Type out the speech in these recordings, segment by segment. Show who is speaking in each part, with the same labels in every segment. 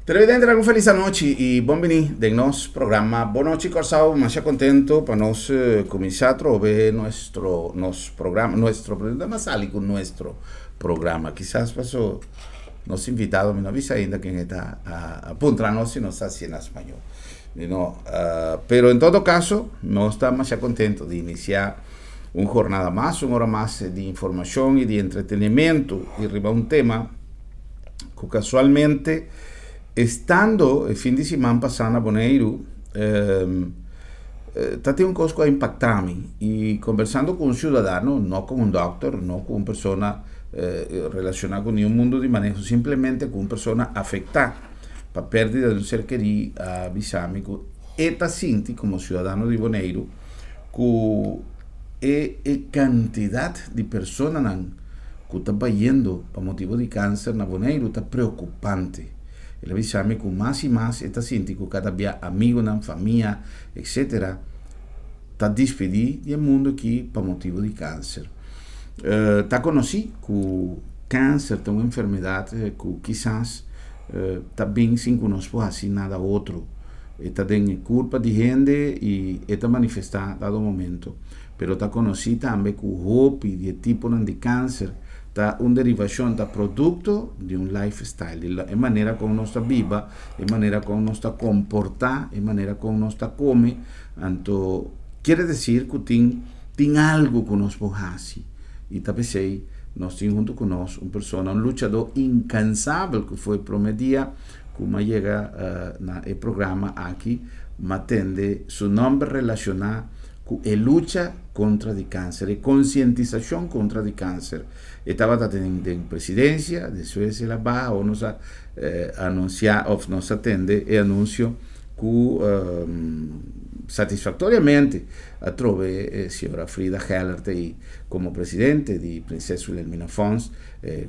Speaker 1: Televidente, un felis anochi i bon biní den nos programa Bon Nochi Kòrsou. Masha kontentu pa nos kuminsá atrobe nuestro nos programa, nuestro, no a sali ku nuestro programa. Kisas paso nos invitado, mi no a bisa ainda ken e ta, a puntra nos si nos ta hasié na spañó. Mi no, pero en todo kaso nos ta masha kontentu di inisiá un jornada mas, un ora mas di informashon i di entretenimentu i riba un tema ku kasualmente estando e fin di siman pasá na Boneiru ta tin un kos ku a impaktá mi i kombersando ku un siudadano, no ku un dòkter, no ku un persona relashoná ku niun mundu di maneho, simplemente ku un persona afektá pa pèrdida di un ser kerí a bisa mi ku e ta sinti komo siudadano di Boneiru ku e e kantidat di personanan ku ta bayendo pa motibu di kanser na Boneiru ta preokupante. El a bisa mi ku mas i mas e ta sinti ku kada bia amigunan, famia, etsetera ta dispidí di e mundu aki pa motibu di kanser. Ta konosí ku kanser ta un enfermedat ku kisas ta bin sin ku nos por hasi nada otro. E ta den e kurpa di hende i e ta manifestá dado momento. Pero ta konosí tambe ku hopi di e tiponan di kanser ta un derivashon, ta produkto di un lifestyle, di e manera kon nos ta biba, e manera kon nos ta komportá, e manera kon nos ta kome. Anto kiere desir ku tin tin algu ku nos por hasi i ta p'esei nos tin huntu ku nos un persona, un luchadó inkansabel ku for e promé dia ku m'a yega na e programa aki m'a tende su nòmber relashoná ku e lucha kontra di kanser, e konsientisashon kontra di kanser. E tabata den den presidensia, despues el a baha o nos a anunsiá òf nos a tende e anunsio ku satisfaktoriamente atrobe e señora Frida Heller ta ei komo presidente di Prinses Wilhelmina Fonds,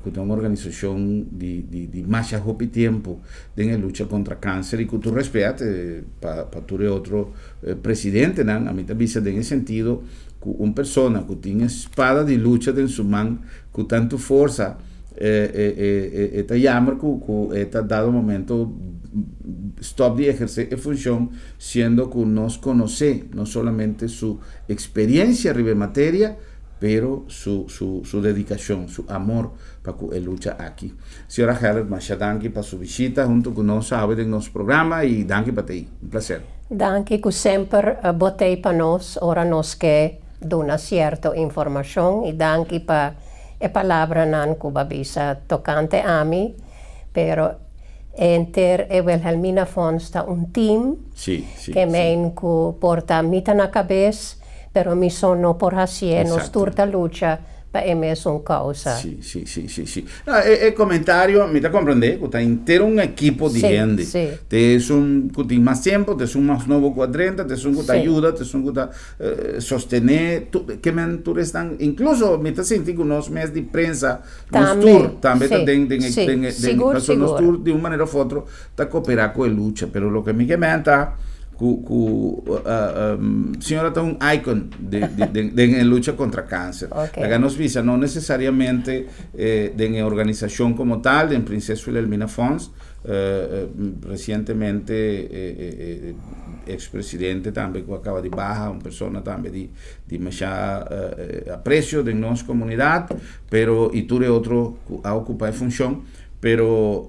Speaker 1: ku ta un organisashon di di di masha hopi tempu den e lucha kontra kanser i ku tur respet pa pa tur e otro presidentenan, ami ta bisa den e sentido ku un persona ku tin e spada di lucha den su man ku tantu forsa e ta yamber ku ku e ta dado momento stop di ehersé e funshon siendo ku nos konosé no solamente su eksperensia riba e materia pero su su su dedikashon, su amor pa ku e lucha aki. Señora Gerrit masha danki pa su bishita huntu ku nos awe den nos programa i danki pa t'ei. Un plaser.
Speaker 2: Danki ku semper bo t'ei pa nos ora nos ke duna sierto informashon i danki pa e palabranan ku bo a bisa tokante ami, pero henter e Wilhelmina Fonds ta un team ke men ku por ta mi ta na kabes pero mi so no por hasié, nos tur ta lucha pa e mesun kousa.
Speaker 1: Sí, sí, sí, sí, sí. No, e, e komentario mi ta komprendé ku ta henter un ekipo di hende. Te esun ku tin mas tempu, te esun mas nobo ku a drenta, te esun ku ta yuda, te esun ku ta sostené, tu, ke men tur esnan, inkluso mi ta sinti ku nos mes di prensa, nos tur tambe ta den, den e, den e, den, pasobra nos tur di un manera òf otro ta koperá ku e lucha. Pero loke mi ke men ta ku ku señora ta un icon de, de, den, den e lucha kontra kanser. Laga nos bisa no nesesariamente den e organisashon komo tal, den Prinses Wilhelmina Fonds, resientemente e ex presidente tambe ku a kaba di baha, un persona tambe di di masha apresio den nos komunidat, pero i tur e otro ku a okupá e funshon. Pero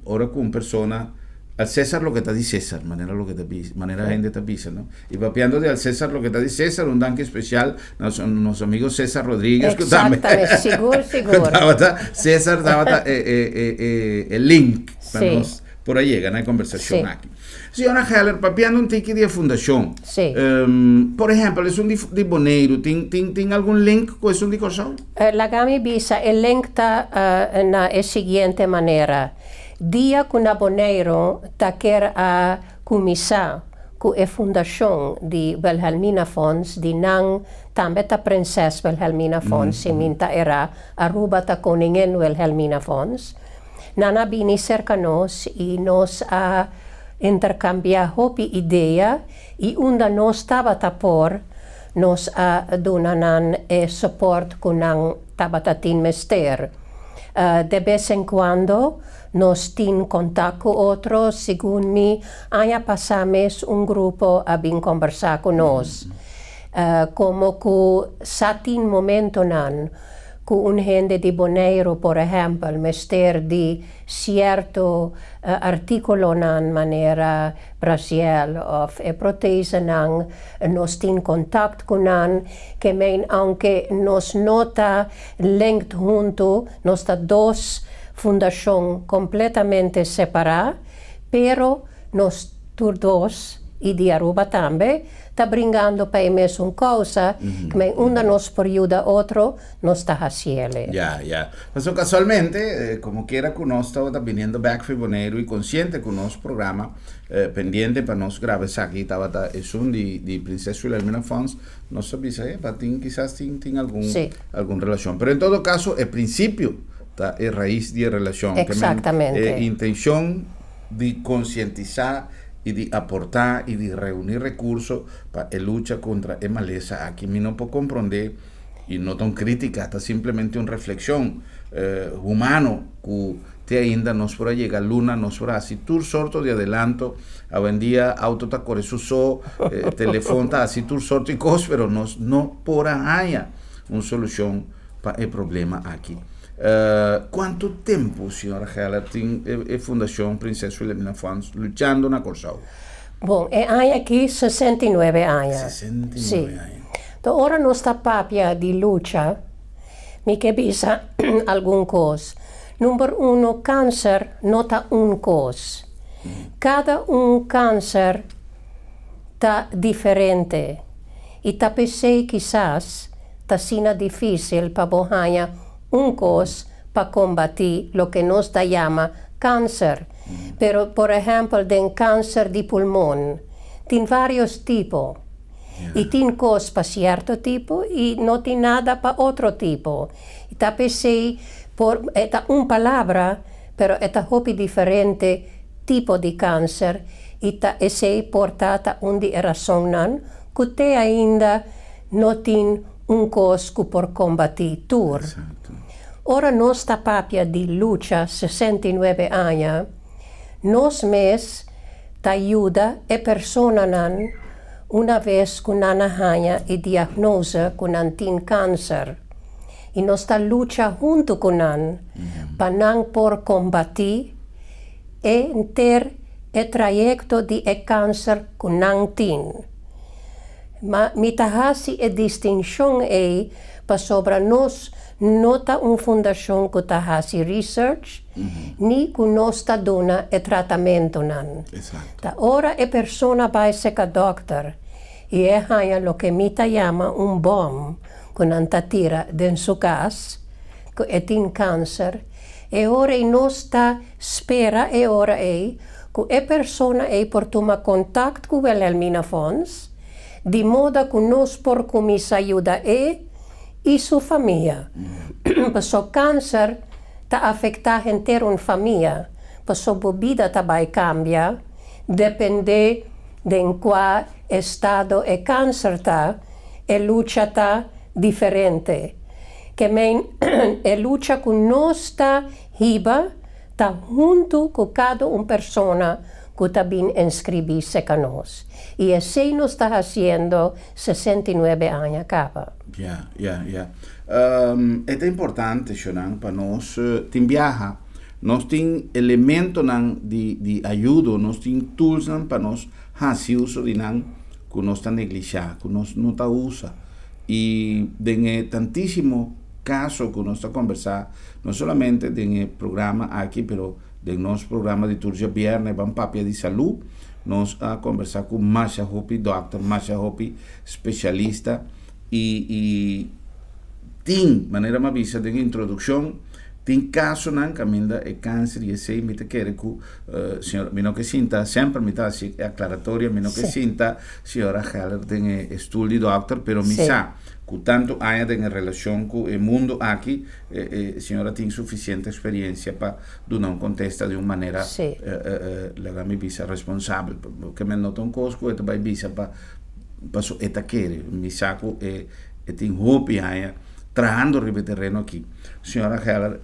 Speaker 1: ora ku un persona, al César loke ta di César, manera loke ta bisa, manera hende ta bisa, no? I papiando di al César loke ta di César, un danki spesial na nos amigo César Rodríguez ku tambe
Speaker 2: Exactamente, sigur, sigur.
Speaker 1: ku tabata, César tabata e e e e e link pa nos por a yega na e kombersashon aki. Señora Heller, papiando un tiki di e fundashon, por ehèmpel esun di di Boneiru tin tin tin algun link ku esun di Kòrsou?
Speaker 2: Laga mi bisa, e link ta na e siguiente manera, Dia ku na Boneiru ta ker a kuminsá ku e fundashon di Wilhelmina Fonds, di nan tambe ta Prinses Wilhelmina Fonds, si mi n'ta erá, Aruba ta Koningin Wilhelmina Fonds, Nan a bini serka nos i nos a interkambiá hopi idea i unda nos tabata por, nos a duna nan e sopòrt ku nan tabata tin mester. De bes en cuando nos tin contact cu otro, segun mi aña pasa mes un grupo a bin conversa cu nos. Como cu sa tin momentonan cu un hende di Boneiru, por ehempel, mester di cierto articulonan manera brasier of e protesenan, nos tin contact cu nan, ke men aunke nos no ta linked hunto, nos ta dos fundacion completamente separa, pero nos tur dos, y di Aruba tambe, ta bringando pa e mesun causa, ke men unda nos por yuda otro, nos ta haciele.
Speaker 1: Ya. So, casualmente, como quiera cu nos tabata biniendo back for Boneiru y consciente cu nos programa pendiente pa nos graba esaki tabata esun di Prinses Wilhelmina Fonds, nos a bisa, pa tin, kisas tin algun relacion. Pero en todo caso, e principio ta e rais di relacion.
Speaker 2: Exactamente.
Speaker 1: E intencion di concientisa y di aporta y di reuni recurso pa e lucha contra e malesa aki. Mi no por comprende, y no ta un critica, ta simplemente un reflexion humano cu te ainda nos por yega luna, nos por haci tur sorto di adelanto. Awendia auto ta core su so, telefon ta haci tur sorto di cos, pero nos no por haya un solucion pa e problema aki. Cuanto tempo, señora Geller, tin e Fundacion Prinses Wilhelmina Fonds luchando na Corsou?
Speaker 2: Bon, e aña aki 69 aña.
Speaker 1: 69 aña.
Speaker 2: Anto, ora nos ta papia di lucha, mi ke bisa algun cos. Number 1, cancer no ta un cos. Cada un cancer ta diferente. Y ta p'esey kisas ta asina dificil pa bo haña un cos pa combati loke nos ta yama cancer. Pero, por ehempel, den cancer di pulmon, tin varios tipo. Y tin cos pa cierto tipo y no tin nada pa otro tipo. Y ta p'esey por ta un palabra, pero ta hopi diferente tipo di cancer y ta esey por ta un di razonnan cu te ainda no tin un cos cu por combati tur. Ora nos ta papia di lucha 69 aña, nos mes ta yuda e personanan una vez cu nan a haña e diagnose cu nan tin cancer. Y nos ta lucha hunto cu nan pa nan por combati e henter e trayecto di e cancer cu nan tin. Ma mi ta hasi e distincion ey pasobra nos no ta un fundacion cu ta hasi research, ni cu nos ta duna e tratamentonan. Ta ora e persona bay seca dokter y e haña loke mi ta yama un bom cu nan ta tira den su cas, cu e tin cancer, e ora ey nos ta spera e ora ey cu e persona ey por tuma contact cu Wilhelmina Fonds, di moda cu nos por cuminsa yuda e y su famia. Paso cancer ta afecta henter un famia, paso bo bida ta bay cambia, depende den cua estado e cancer ta, e lucha ta diferente. Ke men e lucha cu nos ta hiba ta hunto cu cada un persona cu ta bin inscribi seca nos. Y esey nos ta haciendo 69 aña caba.
Speaker 1: Ya. Ta importante, Shonan, pa nos tin biaha. Nos tin elementonan di ayudo, nos tin tools pa nos hasi uso di nan cu nos ta neglisha, cu nos no ta usa. Y den tantisimo caso cu nos ta conversa, no solamente den e programa aki, pero den nos programa di tur diabierna, Ban Papia di Salud, nos a conversa cu masha hopi doctor, masha hopi specialista y tin, manera m'a bisa den introduccion, tin casonan caminda e cancer y esey mi ta kere cu señor, mi no ke sinta, semper mi ta haci aclaratoria, mi no ke sinta señora Geller den e stoel di doctor, pero mi sa cu tanto aña den relacion cu e mundo aki, señora tin suficiente experiencia pa duna un contesta di un manera, laga mi bisa, responsabel. Ke men no ta un cos cu e ta bay bisa pa paso e ta kere. Mi sa cu e tin hopi aña. trahando riba e tereno aki. Señora Heller,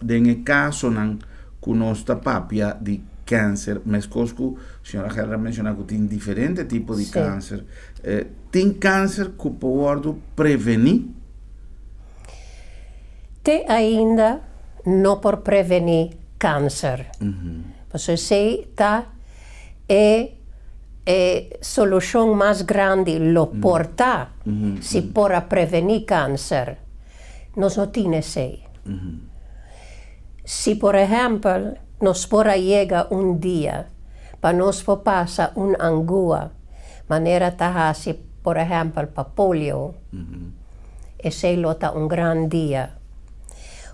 Speaker 1: den e kasonan ku nos ta papia di kanser, meskos ku señora Heller a menshoná ku tin diferente tipo di kanser, tin kanser ku por wòrdu prevení?
Speaker 2: Te ainda no por prevení kanser. Pasobra esei ta e e solushon mas grandi lo por ta si por a prevení kanser. Nos no tin esei. Si por ehèmpel nos por a yega un dia pa nos por pasa un angua manera ta hasi por ehèmpel pa polio, esei lo ta un gran dia.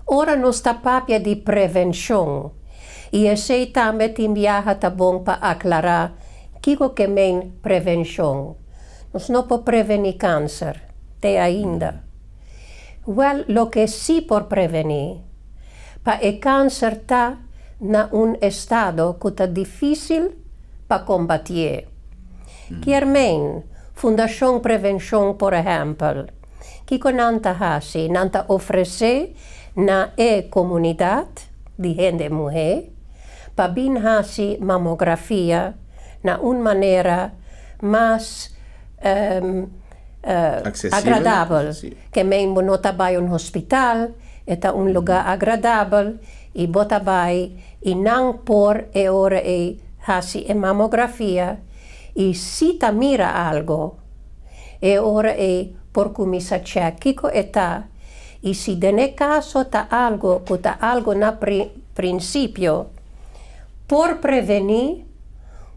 Speaker 2: Ora nos ta papia di prevenshon, i esei tambe tin biaha ta bon pa aklará kiko ke men prevenshon. Nos no por prevení kanser, te ainda. Wèl, loke sí por prevení, pa e kanser ta na un estado ku ta difísil pa kombatié. Kier men, Fundashon Prevenshon por ehèmpel, kiko nan ta hasi? Nan ta ofresé na e komunidat di hende muhé pa bin hasi mamografia na un manera mas agradabel. Ke men bo no ta bai un hospital, e ta un lugá agradabel i bo ta bai i nan por e ora ei hasi e mamografia i si ta mira algo e ora ei por kuminsá chèk kiko e ta i si den e kaso ta algo ku ta algo na prinsipio por prevení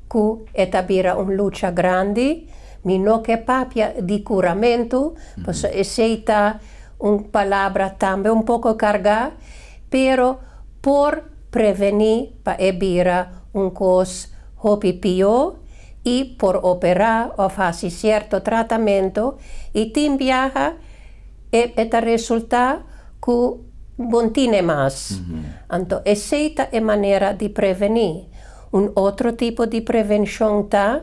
Speaker 2: ku e ta bira un lucha grandi, mi no ke papia di kuramentu, pasobra esei ta un palabra tambe un poko kargá, pero por prevení pa e bira un kos hopi pió i por operá òf hasi sierto tratamentu i tin biaha e ta resultá ku bo n tine mas. Anto esei ta e manera di prevení. Un otro tipo di prevenshon ta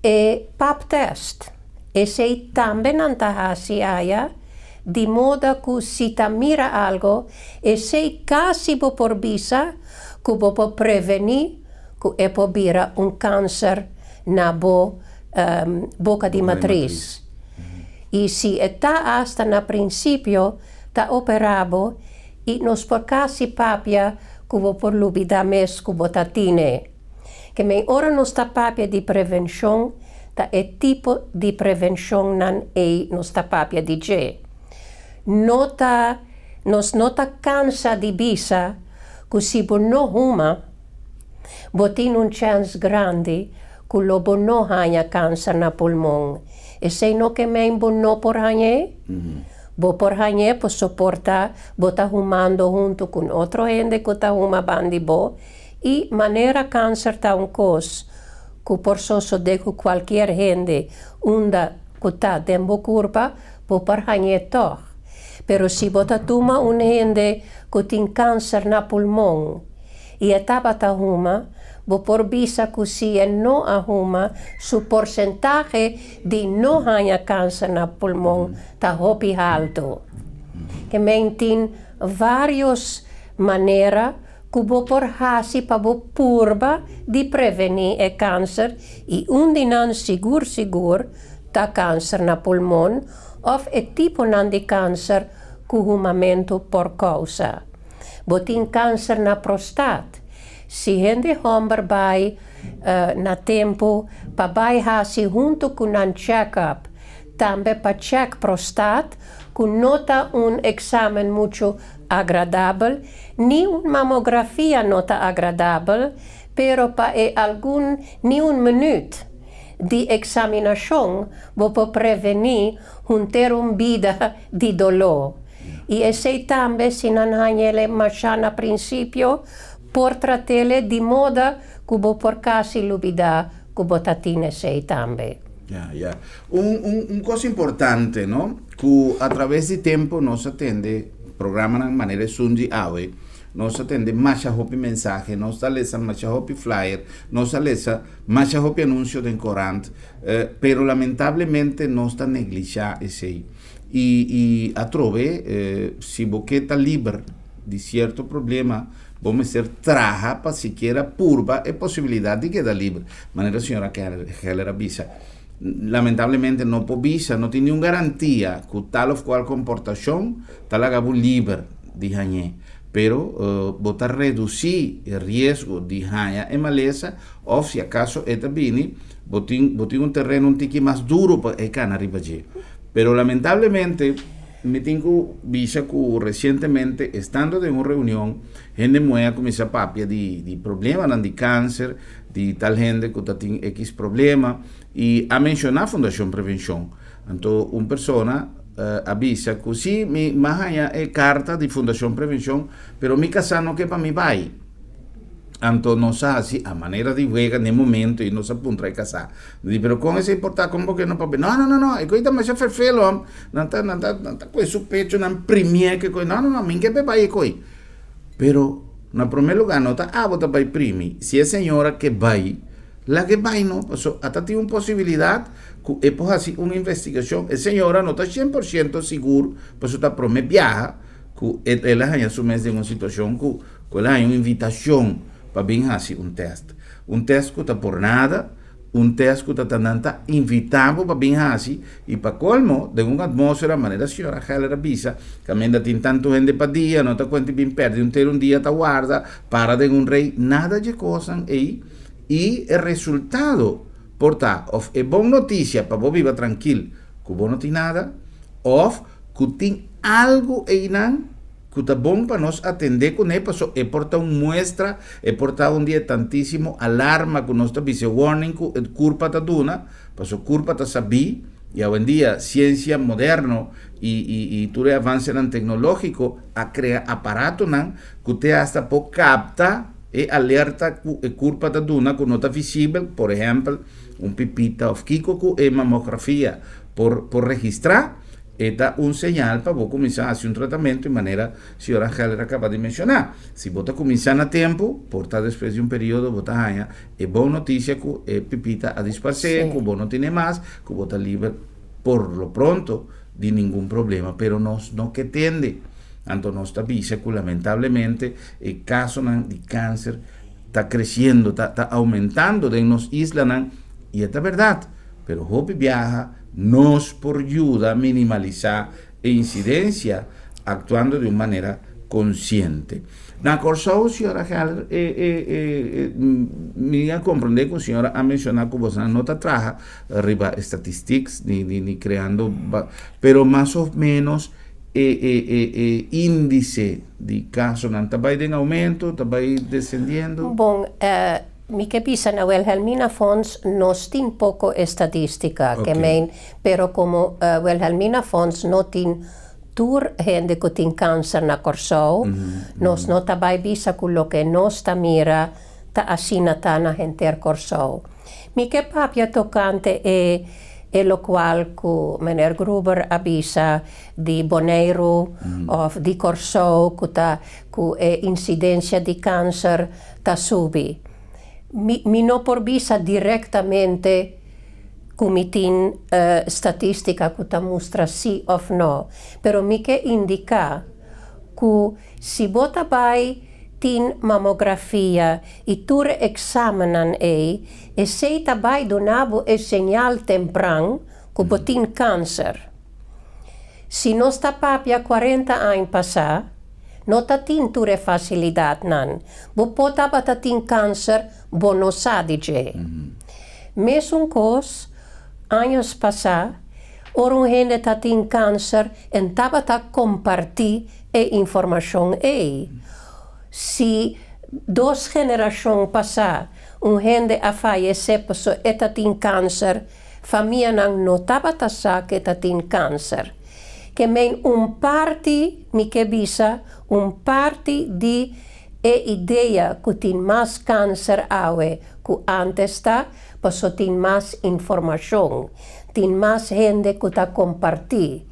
Speaker 2: e pap test. Esei tambe nan ta hasi aya, di moda ku si ta mira algo, esei kasi bo por bisa ku bo por prevení ku e por bira un kanser na bo boka di matris. I si e ta asta na prinsipio, ta operá bo i nos por kasi papia ku bo por lubidá mes ku bo ta tine. Ke men ora nos ta papia di prevenshon, ta e tipo di prevenshonnan ei nos ta papia di dje. No ta nos no ta kansa di bisa ku si bo no huma, bo tin un chèns grandi ku lo bo no haña kanser na pulmon. Esei no ke men bo no por hañ'é? Bo por hañ'é por soportá bo ta humando huntu ku un otro hende ku ta huma bandi bo i manera kanser ta un kos ku por sosodé ku kualkier hende unda ku ta den bo kurpa, bo por hañ'é tòg. Pero si bo ta tuma un hende ku tin kanser na pulmon i e tabata huma, bo por bisa ku si e no a huma, su porsentahe di no haña kanser na pulmon ta hopi haltu. Ke men tin vários manera ku bo por hasi pa bo purba di prevení e kanser i un di nan sigur sigur ta kanser na pulmon òf e tiponan di kanser ku humamentu por kousa. Bo tin kanser na prostat. Si hende hòmber bai na tempu pa bai hasi huntu ku nan chèk-up, tambe pa chèk prostat, ku no ta un eksamen muchu agradabel, ni un mamografia no ta agradabel, pero pa e algun ni un minüt di eksaminashon bo por prevení hunter un bida di doló. I esei tambe si nan hañ'el mashá na prinsipio, por trat'el di moda ku bo por kasi lubidá ku bo ta tin esei tambe.
Speaker 1: Ya, ya. Un, un, un kos importante, no? Ku a traves di tempu nos a tende programanan manera esun di awe, nos a tende masha hopi mensahe, nos ta lesa masha hopi flyer, nos a lesa masha hopi anunsio den korant, pero lamentablemente nos ta neglishá esei. I atrobe, si bo ke ta liber di sierto problema, bo mester traha pa sikiera purba e posibilidat di keda liber. Manera señora Keller a bisa, lamentablemente no por bisa, no tin niun garantia ku tal òf kual komportashon ta laga bo liber di hañ'é. Pero bo ta redusí e riesgo di haña e malesa òf si akaso e ta bini, bo tin bo tin un tereno un tiki mas duro pa e kana riba dje. Pero lamentablemente mi tin ku bisa ku resientemente estando den un reunion hende muhé a kuminsá papia di di problemanan di kanser di tal hende ku ta tin ekis problema i a menshoná Fundashon Prevenshon. Anto un persona a bisa ku si mi a haña e karta di Fundashon Prevenshon pero mi kasá no ke pa mi bai. Anto nos a hasi a manera di wega n'e momento i nos a puntra e kasá. Nos di, pero kon esei por ta? Kon bo ke no papia? No, no, no, no, e koi ta masha ferfelo hom. Nan ta, nan ta, nan ta kohe su pecho, nan primié ke koi. No, no, no, mi ke pe bai e koi. Pero, na promé lugá, no ta abo ta bai primi. Si e señora ke bai, laga e bai no. Paso ata tin un posibilidat ku e por hasi un investigashon. E señora no ta 100% sigur, paso ta promé biaha ku el a haña su mes den un situashon ku Ku el a haña un invitashon pa bin hasi un tèst. Un tèst ku ta por nada, un tèst ku ta ta nan ta invitá bo pa bin hasi i pa kolmo den un atmósfera manera señora Heller a bisa, kaminda tin tantu hende pa dia, no ta kuenta bin pèrdè un tera un dia ta warda, para den un rei, nada dje kosnan ei i e resultado por ta òf e bon notisia pa bo biba trankil ku bo no tin nada òf ku tin algu einan Ku ta bon pa nos atendé kuné paso e por ta un muestra, e por ta un di e tantísimo alarma ku nos ta bisa, e warning ku e kurpa ta duna, paso kurpa ta sabí i awendia siensia moderno i i i tur e avansenan teknológiko a krea aparatonan ku te asta por kapta e alerta ku e kurpa ta duna ku no ta visibel, por ehèmpel un pipita òf kiko ku e mamografia por por registrá. E ta un señal pa bo kuminsá hasi un tratamentu e manera señora Heller a kaba di menshoná. Si bo ta kuminsá na tempu, por ta despues di un periodo bo ta haña e bon notisia ku e pipita a disparsé, ku bo no tene mas, ku bo ta liber por lo pronto di ningun problema. Pero nos no ke tende. Anto nos ta bisa ku lamentablemente e kasonan di kanser ta kresiendo, ta ta oumentando den nos islanan i e ta bèrdat. Pero hopi biaha Nos por yuda minimalisá e insidensia aktuando di un manera konsiente. Na Kòrsou, señora Heller, e, e, e, mi a komprendé ku señora a menshoná ku bosnan no ta traha riba statistiks ni, ni, ni kreando, pero mas of ménos e, e, e, e índise di kasonan ta bai den oumento, ta bai desendiendo?
Speaker 2: Bon, Mi ke bisa na Wilhelmina Fonds nos tin poko estadistika ke men pero komo Wilhelmina Fonds no tin tur hende ku tin kanser na Kòrsou nos no ta bai bisa ku loke nos ta mira ta asina ta na henter Kòrsou. Mi ke papia tokante e e lokual ku meneer Gruber a bisa di Boneiru òf di Kòrsou ku ta ku e insidensia di kanser ta subi. Mi mi no por bisa direktamente ku mi tin statistika ku ta mustra si òf no, pero mi ke indiká ku si bo ta bai tin mamografia i tur e eksamennan ei, esei ta bai duna bo e señal tempran ku bo tin kanser. Si nos ta papia kuarenta aña pasá, No ta tin tur e facilidadnan. Bo por tabata tin cancer, bo no sa di dje. Mesun cos, años pasa, ora un hende ta tin cancer, en tabata comparti e informacion ey. Si dos generacion pasa un hende a fayece paso e ta tin cancer, famianan no tabata sa cu e ta tin cancer. Ke men un parti, mi ke bisa, un parti di e idea ku tin mas kanser awe ku ántes ta paso tin mas informashon, tin mas hende ku ta kompartí.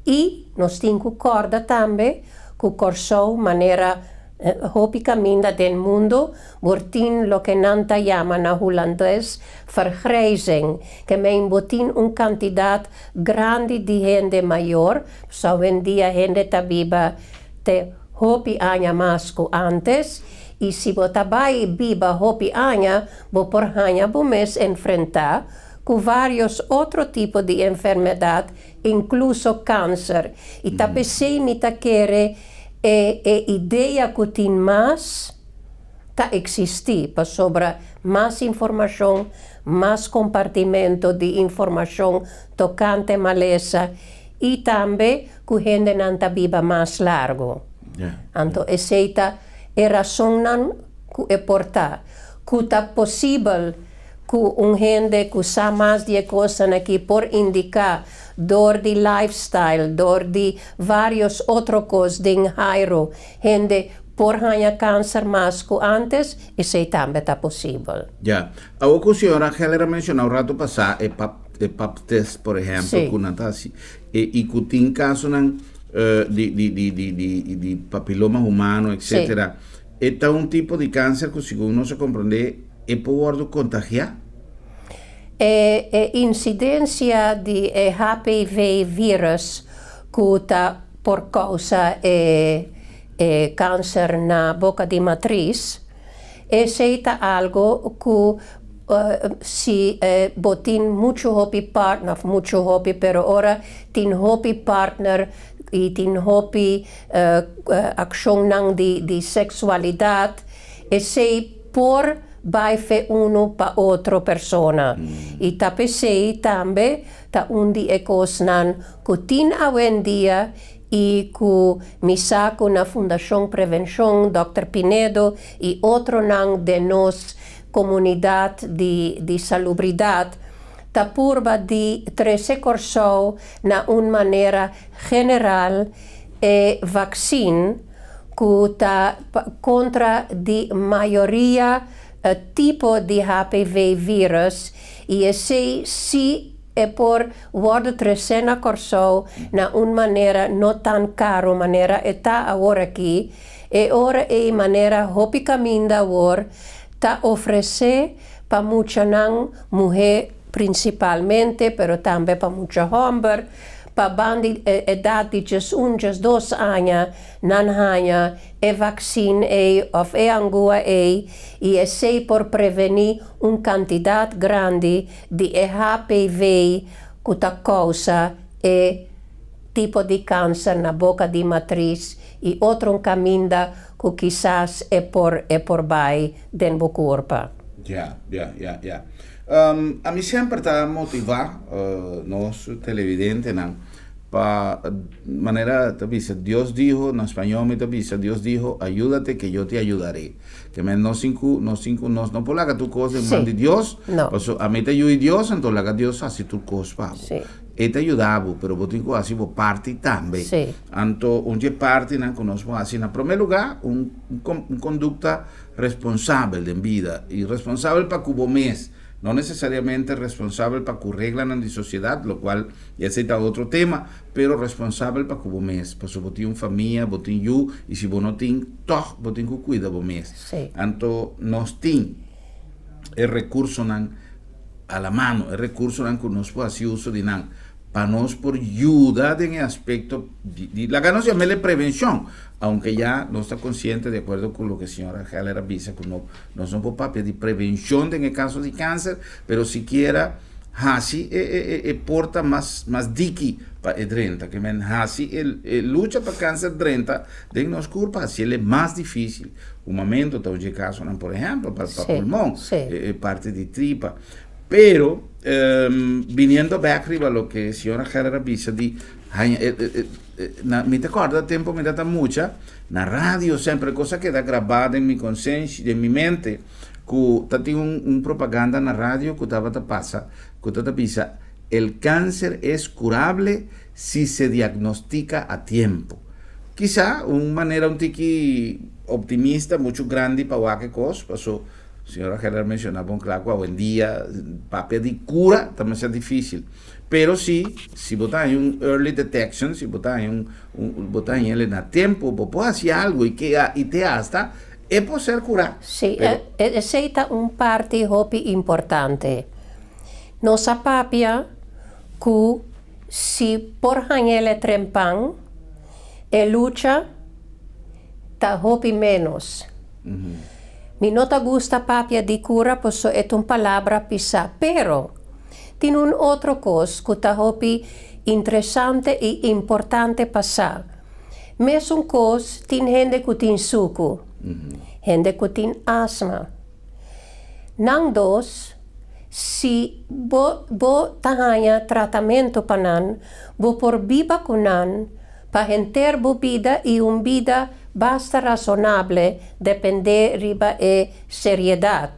Speaker 2: I nos tin ku kòrda tambe ku Kòrsou manera. Hopi kaminda den mundu bo tin loke nan ta yama na hulandes vergrijzing, ke men bo tin un kantidat grandi di hende mayor, so awendia hende ta biba te hopi aña mas ku antes, i si bo ta bai biba hopi aña, bo por haña bo mes enfrentá ku vários otro tipo di enfermedat, inkluso kanser. I ta p'esei mi ta kere e idea ku tin mas ta eksistí, pasobra mas informashon, mas kompartimentu di informashon tokante malesa i tambe ku hendenan ta biba mas largu. Anto esei ta e rasonnan ku e por ta ku ta posibel ku un hende ku sa mas di e kosnan aki por indiká dor di lifestyle, dor di vários otro kos den hairu, hende por haña kanser mas ku ántes, esei tambe ta posibel.
Speaker 1: Ya. Awor ku señora Heller a menshoná un ratu pasá e pap e pap test por ehèmpel ku nan ta hasi e i ku tin kasonan di di di di di di papiloma humano etcetera e ta un tipo di kanser ku segun nos a komprondé e por wòrdu kontagiá?
Speaker 2: E insidensia di e HPV virus ku ta por kousa e e kanser na boka di matris, esei ta algu ku si bo tin muchu hopi partner, òf muchu hopi, pero ora tin hopi partner i tin hopi akshonnan di seksualidat, esei por bai fe unu pa otro persona. I ta p'esei tambe ta un di e kosnan ku tin awendia i ku mi sa ku na Fundashon Prevenshon Dòkter Pinedo i otronan den nos komunidat di di salubridat ta purba di trese Kòrsou na un manera general e vaksin ku ta kontra di mayoria tipo di HPV virus i esei si e por wòrdu tresé na Kòrsou na un manera no tan karu manera e ta awor aki, e ora ei manera hopi kaminda awor ta ofresé pa muchanan muhé prinsipalmente pero tambe pa mucha hòmber pa bandi edat di 11, 12 aña nan haña e vaksin ei òf e angua ei i esei por prevení un kantidat grandi di e HPV ku ta kousa e tipo di kanser na boka di matris i otro kaminda ku kisas e por e por bai den bo kurpa.
Speaker 1: Ya, ya, ya, ya. Ami semper ta motivá nos televidentenan pa manera ta bisa Dios dijo, na spañó mi ta bisa Dios dijo, ayúdate que yo te ayudaré. Ke men nos tin ku, nos tin ku, nos no por laga tur kos den man di Dios, paso ami ta yu'i Dios, anto laga Dios hasi tur kos pa bo. E ta yuda bo, pero bo tin ku hasi bo parti tambe. Anto un dje partinan ku nos por hasi, na promé lugá, un un kondukta responsabel den bida, i responsabel pa ku bo mes, no nesesariamente responsabel pa ku reglanan di sosiedat, lokual esei ta otro tema, Pero responsabel pa ku bo mes, pasobra bo tin un famia, bo tin yu, i si bo no tin, tòg bo tin ku kuida bo mes. Anto nos tin e rekursonan a la mano, e rekursonan ku nos por hasi uso di nan pa nos por yuda den e aspekto di, di laga nos yam'el e prevenshon, aunke ya nos ta konsiente di akuerdo ku loke señora Heller a bisa ku no nos no por papia di prevenshon den e kaso di kanser, pero sikiera Hasi e e e e porta mas mas diki pa e drenta. Ke men hasi e e lucha pa kanser drenta den nos kurpa hasiel e mas difisil. Humamentu ta un dje kasonan por ehèmpel pa pa pulmon, e e parti di tripa. Pero biniendo bèk riba loke señora Heller a bisa di haña e e e na mi ta kòrda tempu mi ta ta mucha na radio semper e kos a keda grabá den mi konsenshi den mi mente. Ku ta tin un un propaganda na radio ku tabata pasa ku ta ta bisa el cáncer es curable si se diagnostica a tiempo. Kisa un manera un tiki optimista muchu grandi pa wak e kos paso. Señora Heller a menciona bon cla cu awendia papia di cura ta mester dificil. Pero si, si bo ta haña un early detection, si bo ta haña un, un bo ta haña na tempo, bo por haci algo y que y te hasta e por ser cura.
Speaker 2: Sí, esey ta un parti hopi importante. Nos a papia cu si por hañ'ele trempan, e lucha ta hopi menos. Mi no ta gusta papia di cura paso e ta un palabra pisa, pero tin un otro cos cu ta hopi interesante y importante pa sa. Mesun cos tin hende cu tin sucu, hende cu tin asma. Nan dos, si bo bo ta haña tratamento pa nan, bo por biba cu nan pa henter bo bida y un bida basta razonable depende riba e seriedad.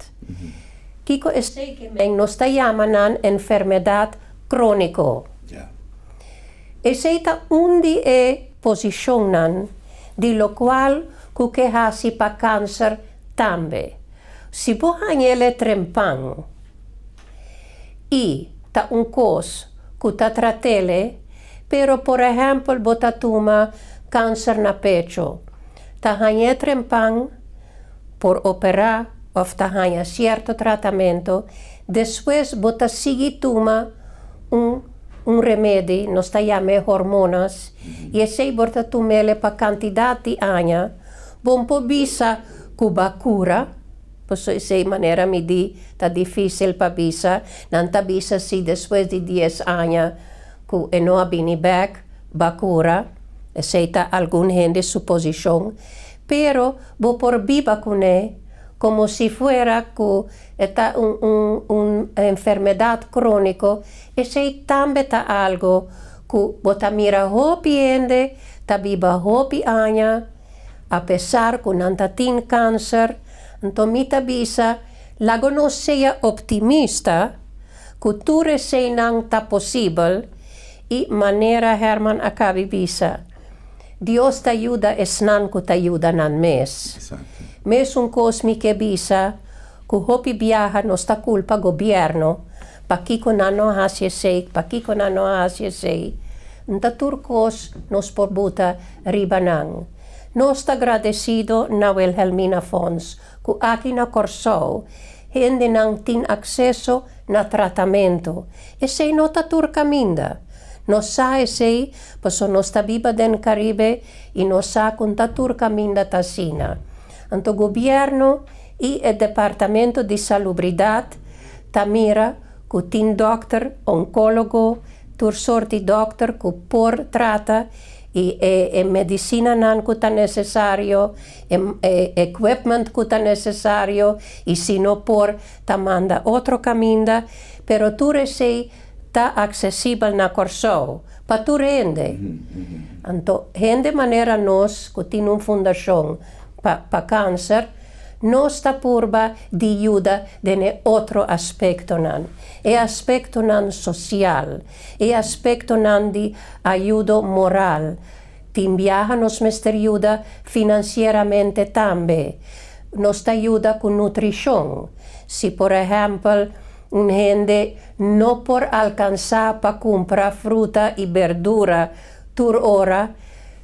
Speaker 2: Kico esey ke men nos ta yama nan enfermedad cronico. Esey ta un di e posicionnan di locual cu ke haci pa cancer tambe. Si bo hañ'ele trempan y ta un cos cu ta trat'ele, pero por ehempel bo ta tuma cancer na pecho, ta hañ'e trempan, por operá òf ta haña sierto tratamentu, despues bo ta sigui tuma un un remedi, nos ta yam'e hormonas, i esei bo ta tum'ele pa kantidat di aña, bo por bisa ku bo a kura, pasobra esei manera mi di ta difísil pa bisa, nan ta bisa si despues di dies aña ku e no a bini bèk, bo a kura, esei ta algun hende su posishon. Pero bo por biba kuné komo si fuera ku e ta un un un enfermedat króniko, esei tambe ta algu ku bo ta mira hopi hende ta biba hopi aña apesar ku nan ta tin kanser. Anto mi ta bisa, laga nos sea optimista ku tur eseinan ta posibel i manera Herman a kabi bisa, Dios ta yuda esnan ku ta yuda nan mes. Mesun kos mi ke bisa ku hopi biaha nos ta kulpa gobièrnu pakiko nan no hasi esei, pakiko nan no hasi esei. N'ta tur kos nos por buta riba nan. Nos ta gradesido na Wilhelmina Fonds ku aki na Kòrsou hendenan tin akseso na tratamentu. Esei no ta tur kaminda. Nos sa esei paso nos ta biba den Caribe y nos sa con ta tur caminda ta asina. Anto gobierno y e departamento di salubridad ta mira cu tin dokter, oncologo, tur soort di dokter cu por trata y e e medicinanan cu ta necesario, e e equipment cu ta necesario y si no por ta manda otro caminda, pero tur esei ta aksesibel na Kòrsou pa tur hende. Anto hende manera nos ku tin un fundashon pa pa kanser, nos ta purba di yuda den e otro aspektonan, e aspektonan sosial, e aspektonan di ayudo moral. Tin biaha nos mester yuda finansieramente tambe. Nos ta yuda ku nutrishon. Si por ehèmpel un hende no por alkansá pa kumpra fruta i berdura tur ora,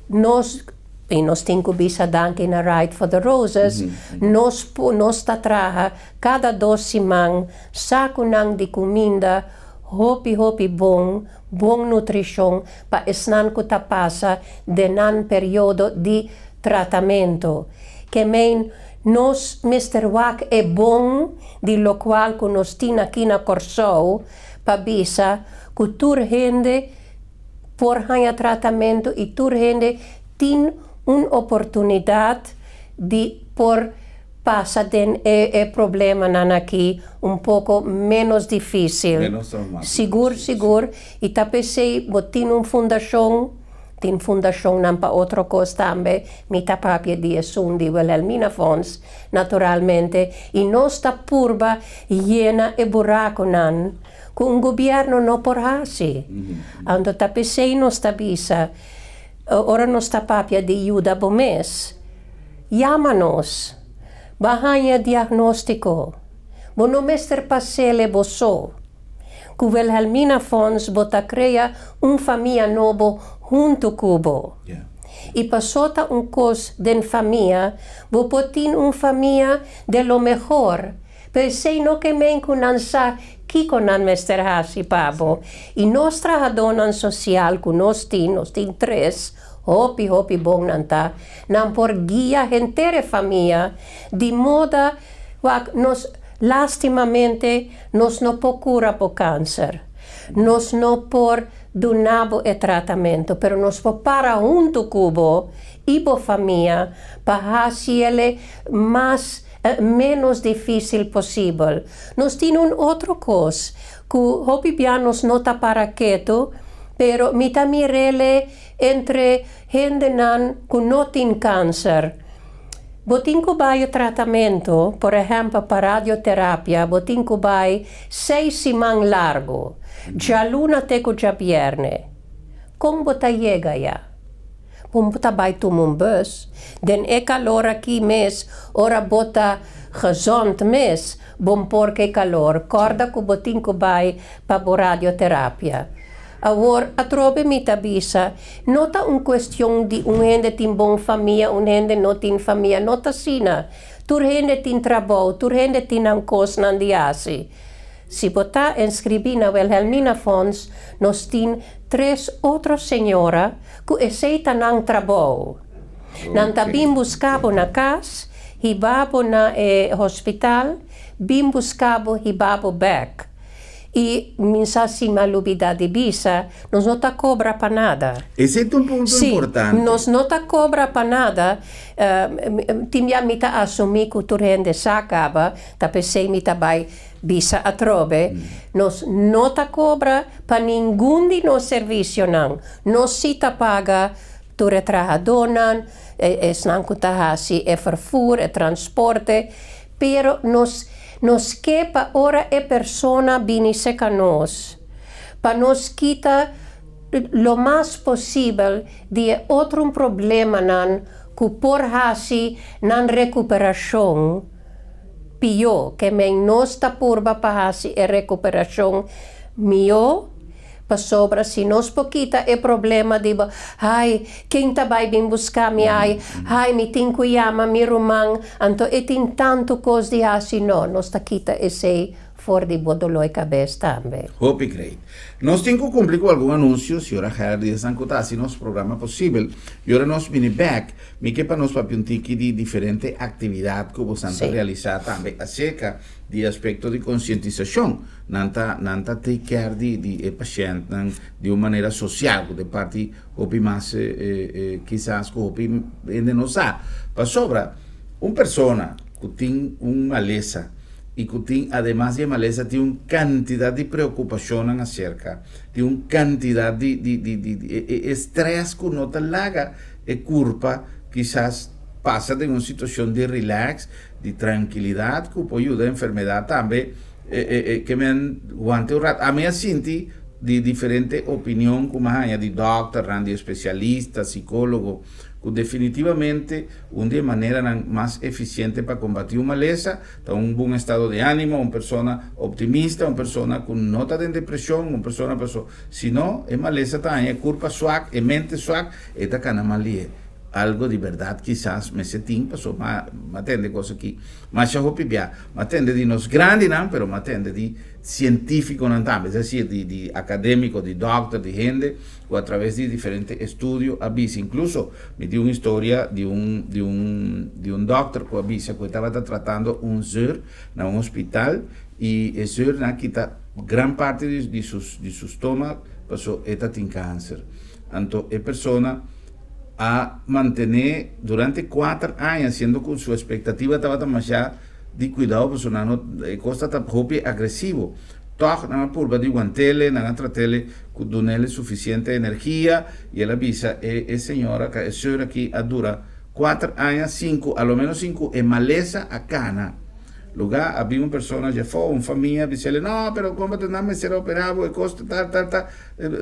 Speaker 2: nos, i nos tin ku bisa danki na Ride for the Roses, nos nos ta traha kada dos siman sakunan di kuminda hopi hopi bon, bon nutrishon pa esnan ku ta pasa den nan periodo di tratamentu. Ke men nos mester wak e bon di lokual ku nos tin aki na Kòrsou pa bisa ku tur hende por haña tratamentu i tur hende tin un oportunidat di por pasa den e e problemanan aki un poko ménos difísil.
Speaker 1: Ménos traumático.
Speaker 2: Sigur, sigur. I ta p'esei bo tin un fundashon, tin fundashonnan pa otro kos tambe, mi ta papia di esun di Wilhelmina Fonds, naturalmente, i nos ta purba yena e burakunan ku un gobièrnu no por hasi. Anto ta p'esei nos ta bisa, ora nos ta papia di yuda bo mes, Yama nos. Bo a haña diagnóstiko. Bo no mester pas'é bo so. Ku Wilhelmina Fonds bo ta krea un famia nobo huntu ku bo. I paso ta un kos den famia, bo por tin un famia di lo mihó. Pero esei no ke men ku nan sa kiko nan mester hasi pa bo. I nos trahadónan sosial ku nos tin tres, hopi hopi bon nan ta, nan por guia henter famia, di moda wak nos lastimamente nos no por kura bo kanser. Nos no por duna bo e tratamentu, pero nos por para huntu ku bo i bo famia pa hasi mas menos difísil posibel. Nos tin un otro kos, ku hopi bia nos no ta para ketu, pero mi ta mir'é entre hendenan ku no tin kanser. Bo tin ku bai tratamentu, por ehèmpel, pa radioterapia, bo tin ku bai 6 siman largu, djaluna te ku djabièrnè. Kon bo ta yega ya? Bo ta bai tuma un bus, den e kalor aki mes, ora bo ta gezond mes, bo n' por ku e kalor, kòrda ku bo tin ku bai pa radioterapia. Awor, atrobe mi ta bisa, no ta un kuestion di un hende tin bon famia, un hende no tin famia, no ta asina. Tur hende tin trabou, tur hende tin un kosnan di hasi. Si bo ta inskribí na Wilhelmina Fonds, nos tin tres otro señora ku esei ta nan trabou. Nan ta bin buska bo na kas, hiba bo na hospital, bin buska bo hiba bo bèk. I mi n' sa si m'a lubidá di bisa, nos no ta kobra pa nada.
Speaker 1: Esei ta un punto importante.
Speaker 2: Nos no ta kobra pa nada. Tin ya mi ta asumí ku tur hende sa kaba, ta p'esei mi ta bai bisa atrobe. Nos no ta kobra pa ningun di nos servisionan. Nos si ta paga tur e trahadónan, esnan ku ta hasi e vervoer, e transporte, pero nos ke pa ora e persona bini serka nos, pa nos kita lo mas posibel di otro problemanan ku por hasi nan rekuperashon pió, ke men nos ta purba pa hasi e rekuperashon mihó, pasobra si nos por kita e problema di ai, ken ta bai bin buska mi, ai, ai, mi tin ku yama mi ruman, anto e tin tantu kos di hasi, no, nos ta kita esei for di bo doló kabes tambe.
Speaker 1: Hopi great. Nos tin ku kumpli ku algun anunsio, señora Gerdy, esnan ku ta hasi nos programa posibel. I ora nos bini bèk, mi ke pa nos papia un tiki di diferente aktividat ku boso ta realisá tambe aserka di aspekto di konsientisashon. Nan ta take care di e pashèntnan di un manera sosial, ku di parti hopi mas kisas ku hopi hende no sa. Pasobra un persona ku tin un malesa i ku tin ademas di malesa tin un kantidat di preokupashon aserka, tin un kantidat di strès ku no ta laga e kurpa kisas pasa den un situashon di relax, di trankilidat, ku por yuda enfermedat tambe ke men wanta un ratu. Ami a sinti di diferente opinion ku m'a haña di dòkter, di spesialista, psikólogo, ku definitivamente un di e maneranan mas efisiente pa kombatí un malesa ta un bon estado di ánimo, un persona optimista, un persona ku no ta den depreshon, un persona sino e malesa ta e kurpa swak, e mente swak, e ta kana mal lihe. Algu di berdat kisas mester tin paso m'a tende kos aki masha hopi bia, m'a tende di nos grandinan, pero m'a tende di sientífikonan tambe, es desir, di akadémiko, di dòkter, di hende ku a traves di diferente estudio a bisa. Inkluso mi tin un historia di un dòkter ku a bisa ku tabata tratando un zùster na un hospital i e zùster a kita gran parti di su stoma paso e tin kanser. Anto e persona a mantené durante 4 aña, siendo ku su ekspektativa tabata demasiado di kuidou, persona no e kos ta hopi agresivo. Toch nan a purba di want'é, nan a trat'é ku dun'é sufisiente energia i el a bisa e señora ku e señora aki a dura 4 aña, 5, a lo menos 5, e malesa a kana. Lugá había un persona ya fue, un famia, bisa, "No, pero kon ta nan mester operá e kos tal tal tal."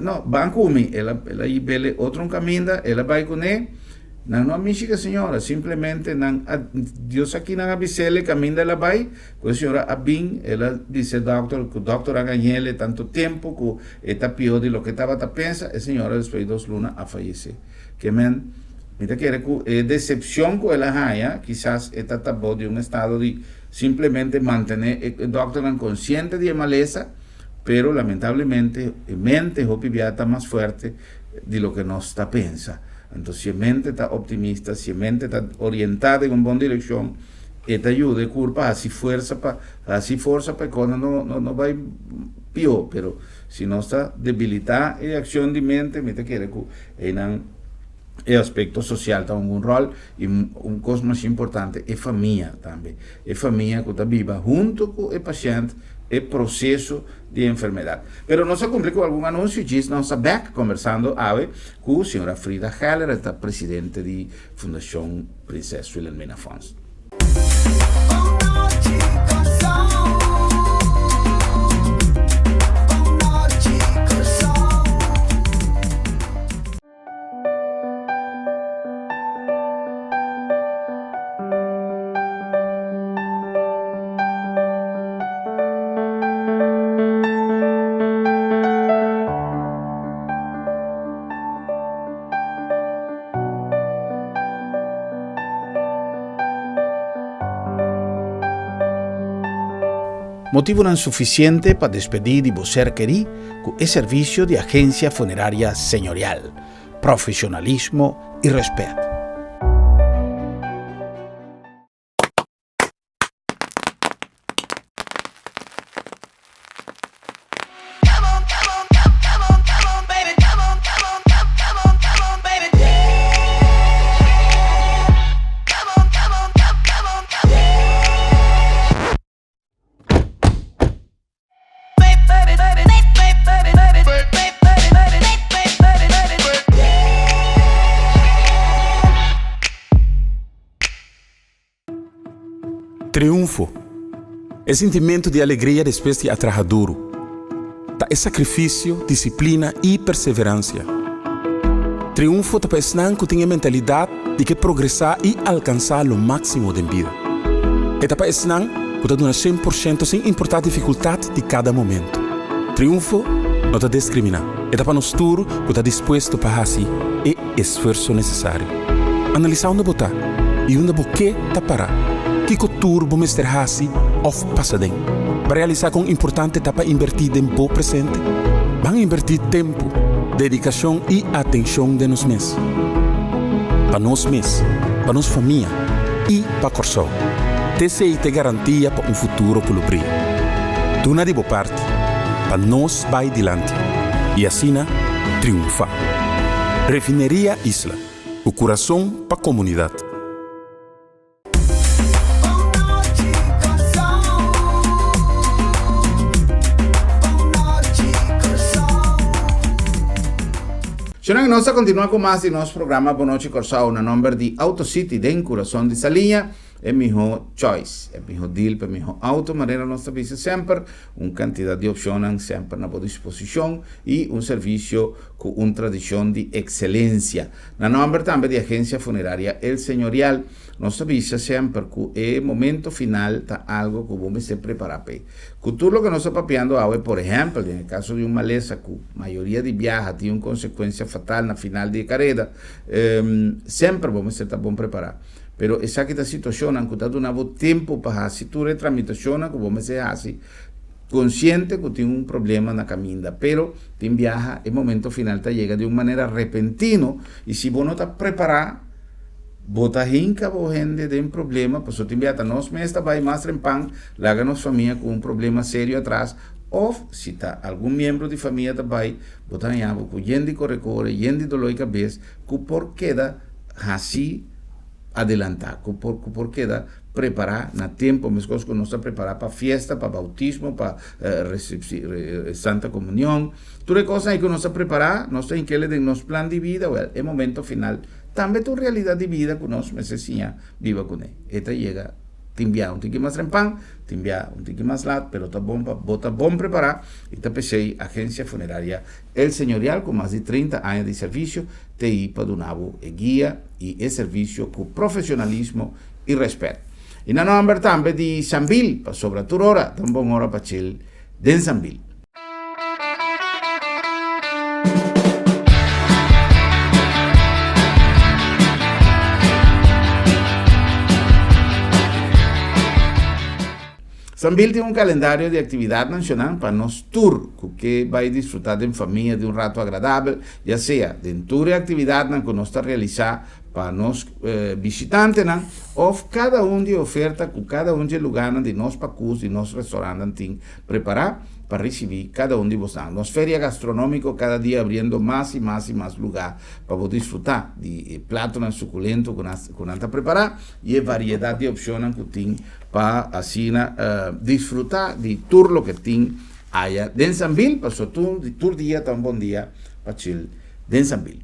Speaker 1: No, ban ku mi, el a hib'é otro kaminda, el a bai kuné. Nan no a mishi ku e señora, simplemente nan a, Dios aki nan a bis'el e kaminda el a bai, ku e señora a bin, el a bisa e dòkter ku dòkter a gañ'el e tantu tempu ku e ta pió di loke e tabata pensa, e señora despues di dos luna a fayesé. Ke men, mi ta kere ku e desepshon ku el a haña, kisas e ta tabou di un estado di simplemente mantené e dòkternan konsiente di e malesa, pero lamentablemente e mente hopi bia ta mas fuerte di loke nos ta pensa. Anto si e mente ta optimista, si e mente ta orientá den un bon direkshon, e ta yuda e kurpa hasi fuersa pa hasi forsa pa e kosnan no no no bai pió. Pero si nos ta debilitá e akshon di mente, mi ta kere ku einan e aspekto sosial ta hunga un ròl i un kos mas importante e famia tambe. E famia ku ta biba huntu ku e pashènt e proseso di enfermedat. Pero nos a kumpli ku algun anunsio djis nos ta bèk kombersando awe ku señora Frida Heller, e ta presidente di Fundashon Prinses Wilhelmina Fonds. Motibunan sufisiente pa despedí di bo ser kerí ku e servisio di Agensia Funeraria Señorial. Profesionalismo i rèspèt.
Speaker 3: Triunfo, E sintimentu di alegria despues di a traha duru. Ta e sakrifisio, disiplina i perseveransia. Triunfo ta pa esnan ku tin e mentalidat di ke progresá i alkansá lo máksimo den bida. E ta pa esnan ku ta duna shen por shento sin importá difikultat di kada momentu. Triunfo no ta deskriminá, e ta pa nos tur ku ta dispuesto pa hasi e esfuerso nesesario. Analisá unda bo ta i unda bo ke ta pará. Kiko tur bo mester hasi òf pasa den pa realisá kon importante ta pa inbertí den bo presente? Ban inbertí tempu, dedikashon i atenshon den nos mes. Pa nos mes, pa nos famia i pa Kòrsou. T'esei t'e garantia pa un futuro ku lo bria. Duna di bo parti pa nos bai dilanti i asina triunfá. Refineria Isla, ku kurason pa komunidat.
Speaker 1: Señoran, nos ta continua cu mas di nos programa Bon Nochi Corsou na nomber di Auto City den Curason di Saliña, e miho choice, e miho deal pa e miho auto, manera nos ta bisa semper, un cantidad di opcionnan semper na bo disposicion y un servicio cu un tradicion di excelencia. Na nomber tambe di Agencia Funeraria El Señorial, nos ta bisa semper cu e momento final ta algo cu bo mester prepara p'e. Cu tur loke nos ta papiando awe, por ehempel, den e caso di un malesa cu mayoria di biaha tin un consecuencia fatal na final di e careda, semper bo mester ta bon prepara. Pero esaki ta situacionnan cu ta duna bo tempo pa haci tur e tramitacionnan cu bo mester haci, Konsiente ku tin un problema na kaminda, pero tin biaha e momento final ta yega di un manera repentino i si bo no ta prepará, bo ta hinka bo hende den problema, pasobra tin biaha ta nos mes ta bai mas rempan laga nos famia ku un problema serio atras òf si ta algun miembro di famia ta bai, bo ta haña bo ku yen di kore kore, yen di doló di kabes ku por keda hasi adelantá, ku por ku por keda Prepará na tempu, meskos ku nos ta prepará pa fiesta, pa boutismo, pa Santa Komunion. Tur e kosnan ei ku nos ta prepará, nos ta hink'el den nos plan di bida. Wèl, e momento final tambe ta un realidat di bida ku nos mester siña biba kuné. E ta yega Tin bia un tiki mas rempan, tin bia un tiki mas lat, pero ta bon pa bo ta bon prepará i ta p'esei Agencia Funeraria El Señorial ku mas di 30 aña di servisio ta ei pa duna bo e guia i e servisio ku profesionalismo i rèspèt. I na nòmber tambe di Sambil, pasobra tur ora ta un bon ora pa chil den Sambil. Sambil tin un kalendario di aktividatnan shonal pa nos tur ku ke bai disfrutá den famia di un ratu agradabel, ya sea den tur e aktividatnan ku nos ta realisá pa nos bishitantenan òf kada un di e oferta ku kada un dje lugánan di nos pakus di nos restorantnan tin prepará pa risibí kada un di bosnan. Nos feria gastronómiko kada dia abriendo mas i mas i mas lugá pa bo disfrutá di e platonan sukulento ku nan ku nan ta prepará i e variedat di opshonnan ku tin pa asina disfrutá di tur loke tin aya den Sambil pasobra tur tur dia ta un bon dia pa chil den Sambil.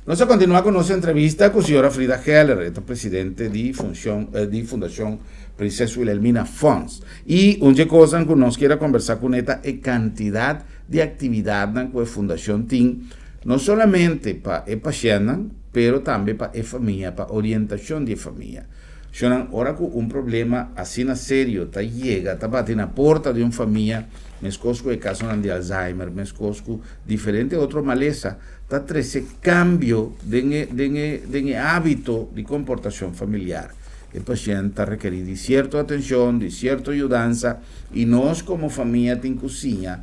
Speaker 1: Nos a kontinuá ku nos entrevista ku señora Frida Heller, e ta presidente di funshon di Fundashon Prinses Wilhelmina Fonds. I un dje kosnan ku nos kier a kombersá kuné ta e kantidat di aktividatnan ku e fundashon tin, no solamente pa e pashèntnan, pero tambe pa e famia, pa orientashon di e famia. Shonnan, ora ku un problema asina serio ta yega, ta bati na porta di un famia, meskos ku e kasonan di Alzheimer, meskos ku diferente otro malesa, ta trese kambio den e den e den e hábito di komportashon familiar. E pashènt ta rekerí di sierto atenshon, di sierto yudansa, i nos komo famia tin ku siña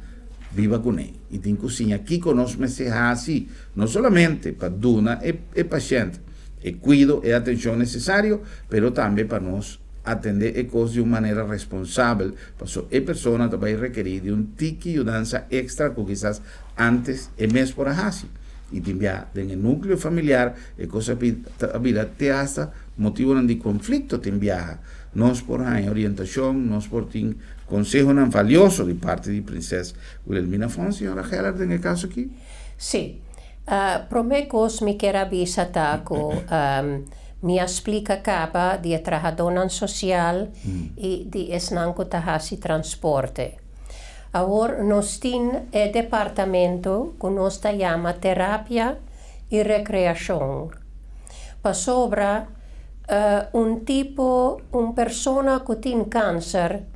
Speaker 1: biba kuné i tin ku siña kiko nos mester hasi No solamente pa duna e e pashènt e kuido, e atenshon nesesario, pero tambe pa nos atendé e kos di un manera responsabel, paso e persona ta bai rekerí di un tiki yudansa èkstra ku kisas ántes e mes por a hasi. I tin bia den e núkleo familiar e kos a ta bira te asta motibonan di konflikto tin biaha. Nos por haña orientashon, nos por tin konsehonan valioso di parti di Prinses Wilhelmina Fonds, señora Geller, den e kaso aki.
Speaker 2: Sí. Promé kos mi kier a bisa ta ku mi a splika kaba di e trahadónan sosial i di esnan ku ta hasi transporte. Awor nos tin e departamento ku nos ta yama terapia i rekreashon. Pasobra un tipo, un persona ku tin kanser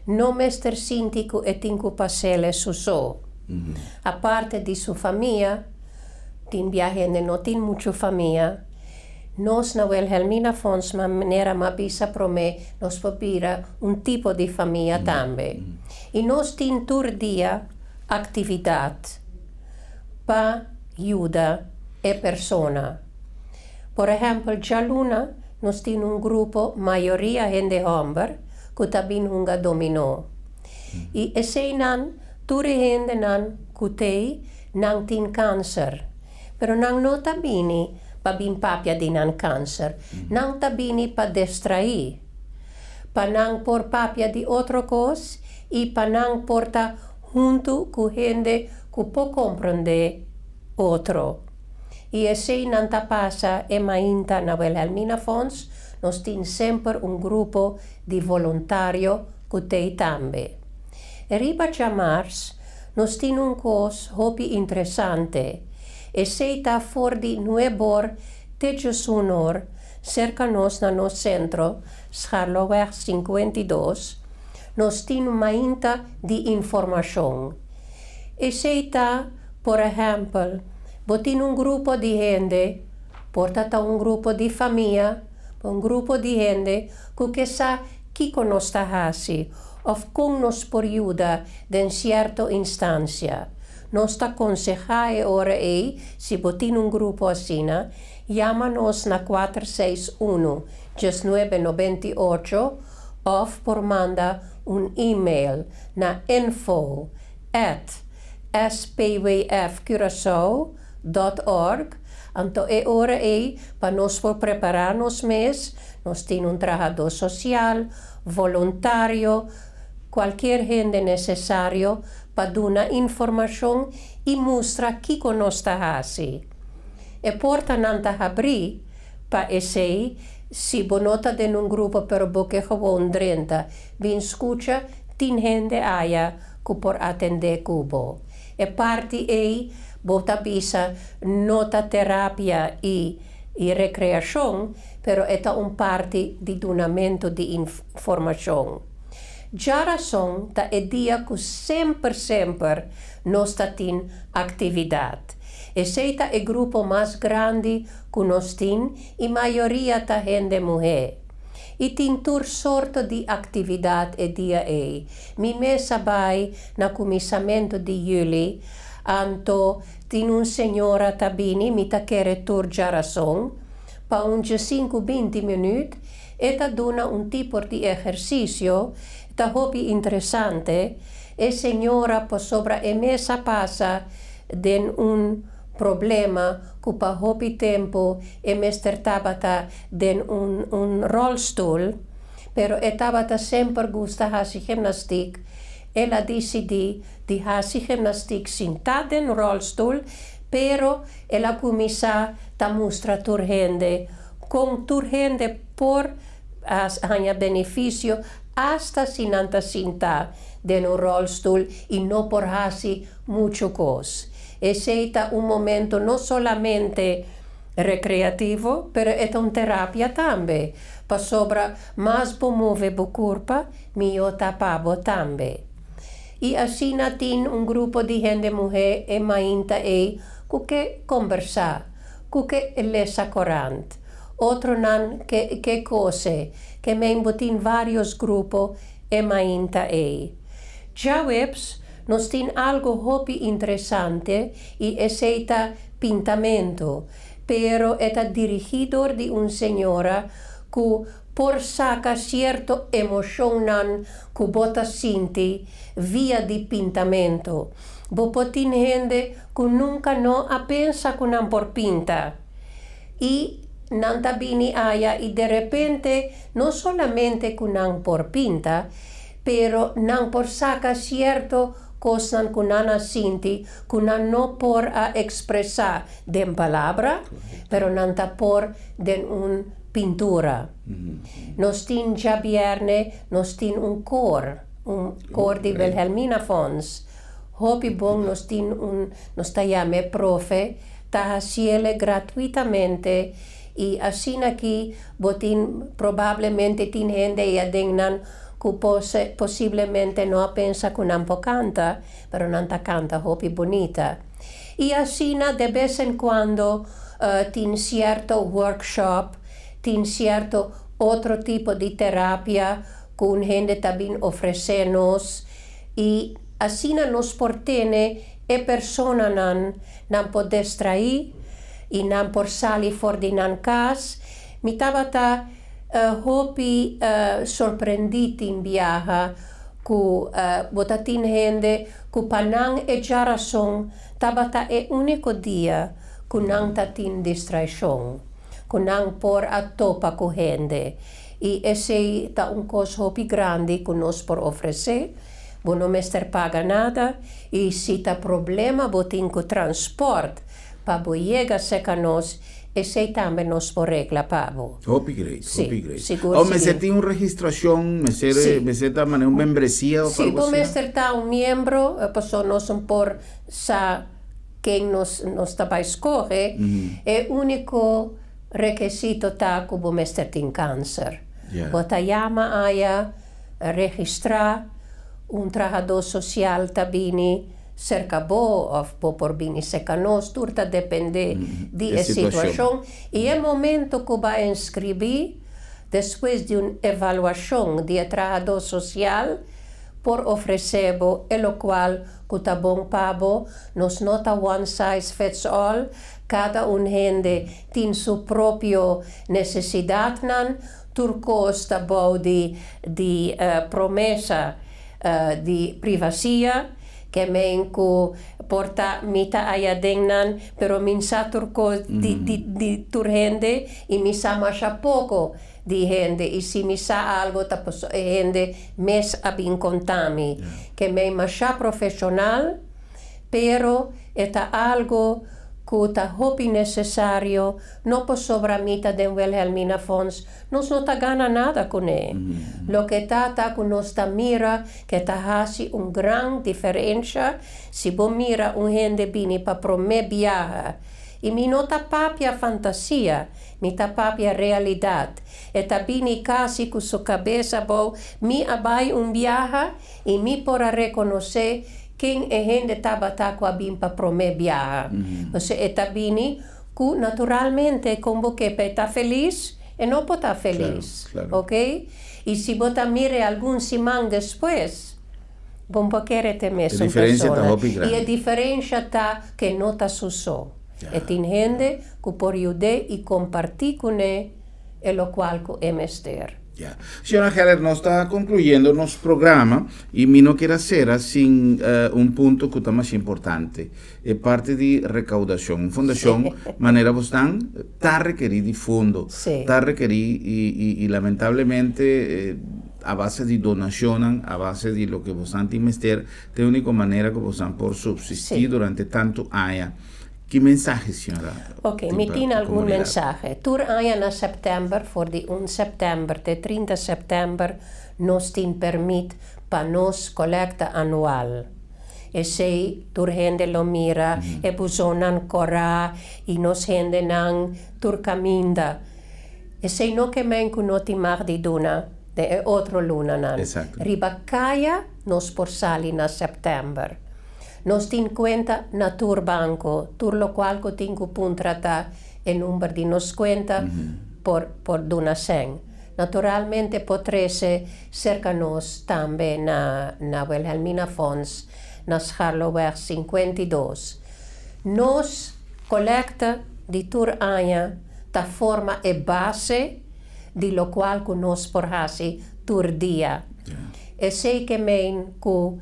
Speaker 2: no mester sinti ku e tin ku pas'el su so. Aparte di su famia, tin bia hende no tin muchu famia. Nos na Wilhelmina Fonds manera m'a bisa promé nos por bira un tipo di famia tambe. I nos tin tur dia aktividat pa yuda e persona. Por ehèmpel djaluna nos tin un grupo mayoria hende hòmber ku ta bin hunga dominó. I eseinan tur e hendenan ku t'ei nan tin kanser. Pero nan no ta bini pa bin papia di nan kanser, nan ta bini pa destraí, pa nan por papia di otro kos i pa nan por ta huntu ku hende ku por komprondé otro. I esei nan ta pasa e mainta na Wilhelmina Fonds, nos tin semper un grupo di voluntario ku t'ei tambe. Riba djamars nos tin un kos hopi interesante, esei ta for di nuebor te djesunor serka nos na nos sentro, Scharloweg 52, nos tin un mainta di informashon. Esei ta, por ehèmpel, bo tin un grupo di hende, por ta ta un grupo di famia, un grupo di hende ku ke sa kiko nos ta hasi òf kon nos por yuda den sierto instansia. Nos ta konsehá e ora ei, si bo tin un grupo asina, yama nos na 461 1998 òf por manda un email na info at spwfcuraçao dòt org. Anto e ora ei pa nos por prepará nos mes, Nos tin un trahadó sosial, voluntario. kualkier hende nesesario pa duna informashon i mustra kiko nos ta hasi. E portanan ta habrí pa esei, si bo no ta den un grupo pero bo ke gewoon drenta bin skucha, tin hende aya ku por atendé ku bo. E parti ei bo ta bisa no ta terapia i i rekreashon, pero e ta un parti di dunamentu di informashon. Djarason ta e dia ku semper semper nos ta tin aktividat. Esei ta e grupo mas grandi ku nos tin i mayoria ta hende muhé. I tin tur sorto di aktividat e dia ei. Mi mes a bai na kuminsamentu di yüli, anto tin un señora ta bini, mi ta kere tur djarason, pa un djesinku 20 minüt, e ta duna un tipo di ehersisio, ta hopi interesante. E señora pasobra e mes a pasa den un problema ku pa hopi tempu e mester tabata den un rolstoel, pero e tabata semper gusta hasi gimnastiek. El a disidí di hasi gimnastiek sintá den rolstoel, pero el a kuminsá ta mustra tur hende kon tur hende por haña benefisio asta si nan ta sintá den un rolstoel i no por hasi muchu kos. Esei ta un momento no solamente rekreativo, pero e ta un terapia tambe. Pasobra mas bo move bo kurpa, mihó ta pa bo tambe. I asina tin un grupo di hende muhé e mainta ei ku ke kombersá, ku ke lesa korant. Otronan ke ke kose, ke men bo tin vários grupo e mainta ei. Djaweps nos tin algu hopi interesante i esei ta pintamentu, pero e ta dirigí dor di un señora ku por saka sierto emoshonnan ku bo ta sinti via di pintamentu. Bo por tin hende ku nunka no a pensa ku nan por pinta i nan ta bini aya i derepente no solamente ku nan por pinta, pero nan por saka sierto kosnan ku nan a sinti ku nan no por a ekspresá den palabra, pero nan ta por den un pintura. Nos tin djabièrnè nos tin un kor, un kor di Wilhelmina Fonds. Hopi bon nos tin un, nos ta yam'é profe, ta hasiele gratuitamente i asina ki bo tin probablemente tin hende ei aden nan ku posiblemente no a pensa ku nan por kanta, pero nan ta kanta hopi bunita. I asina de bes en kuando tin sierto workshop, tin sierto otro tipo di terapia ku un hende ta bin ofresé nos i asina nos por tene e personanan nan por destraí i nan por sali for di nan kas. Mi tabata hopi sorprendí tin biaha ku bo ta tin hende ku pa nan e djarason tabata e úniko dia ku nan ta tin distraishon, ku nan por a topa ku hende. I esei ta un kos hopi grandi ku nos por ofresé. Bo no mester paga nada i si ta problema bo tin ku transpòrt pa bo yega serka nos, esei tambe nos por regla pa bo.
Speaker 1: Hopi great,
Speaker 2: Sí,
Speaker 1: hopi great.
Speaker 2: sigur,
Speaker 1: O mester
Speaker 2: sigur.
Speaker 1: tin un registrashon, mester
Speaker 2: Sí.
Speaker 1: mester ta manera un membresia of
Speaker 2: Sí,
Speaker 1: algo
Speaker 2: bo
Speaker 1: asina?
Speaker 2: mester ta un miembro, pasobra nos no por sa ken nos nos ta bai skohe. E úniko rekesito ta ku bo mester tin kanser. Bo ta yama aya, registrá, un trahadó sosial ta bini serka bo òf bo por bini serka nos, tur ta dependé di
Speaker 1: E
Speaker 2: e
Speaker 1: situashon.
Speaker 2: situashon. I e momento ku bo a inskribí, despues di un evaluashon di e trahadó sosial, por ofresé bo e lokual ku ta bon pa bo. Nos no ta one size fits all, kada un hende tin su propio nesesidatnan, tur kos ta bou di di promesa di privasia. Ke men ku por ta mi ta aya den nan, pero mi n'sa tur kos di tur hende i mi sa masha poko di hende i si mi sa algo ta paso e hende mes a bin konta mi. Ke men masha profeshonal, pero e ta algo ku ta hopi nesesario, no pasobra mi ta den Wilhelmina Fonds, nos no ta gana nada kuné. Loke ta ta ku nos ta mira ke ta hasi un gran diferensha si bo mira un hende bini pa promé biaha. I mi no ta papia fantasia, mi ta papia realidat. E ta bini kasi ku su kabes abou, mi a bai un biaha i mi por a rekonosé ken e hende tabata ku a bin pa promé biaha. Pasobra e ta bini ku naturalmente kon bo ke pa e ta felis, e no por ta felis. Ok? I si bo ta mir'e algun siman despues, bo no por kere t'e mesun persona. I e diferensha ta ku e no ta su so. E tin hende ku por yud'é i kompartí kuné e lokual ku e mester.
Speaker 1: Ya. Señora Heller, nos ta concluyendo nos programa y mi no kier a cera sin un punto cu ta mas importante, e parti di recaudacion. Un fundacion manera bosnan ta rekeri di fondo, ta rekeri y lamentablemente a base di donacionnan, a base di loke bosnan tin mester, ta e unico manera cu bosnan por subsisti durante tanto aña. Ki mensahe señora
Speaker 2: Ok, mi tin algun mensahe. Tur aña na sèptèmber, for di un sèptèmber te 30 sèptèmber, nos tin pèrmit pa nos kolèkta anual. Esei tur hende lo mira, e buzonnan kòrá i nos hendenan tur kaminda. Esei no ke men ku no tin mag di duna den e otro lunanan. Riba kaya nos por sali na sèptèmber. Nos tin kuenta na tur banko, tur lokual ku tin ku puntra ta e number di nos kuenta por por duna sèn. Naturalmente por trese serka nos tambe na na Wilhelmina Fonds na Scharloweg 52. Nos kolekta di tur aña ta forma e base di lokual ku nos por hasi tur dia. Esei ke men ku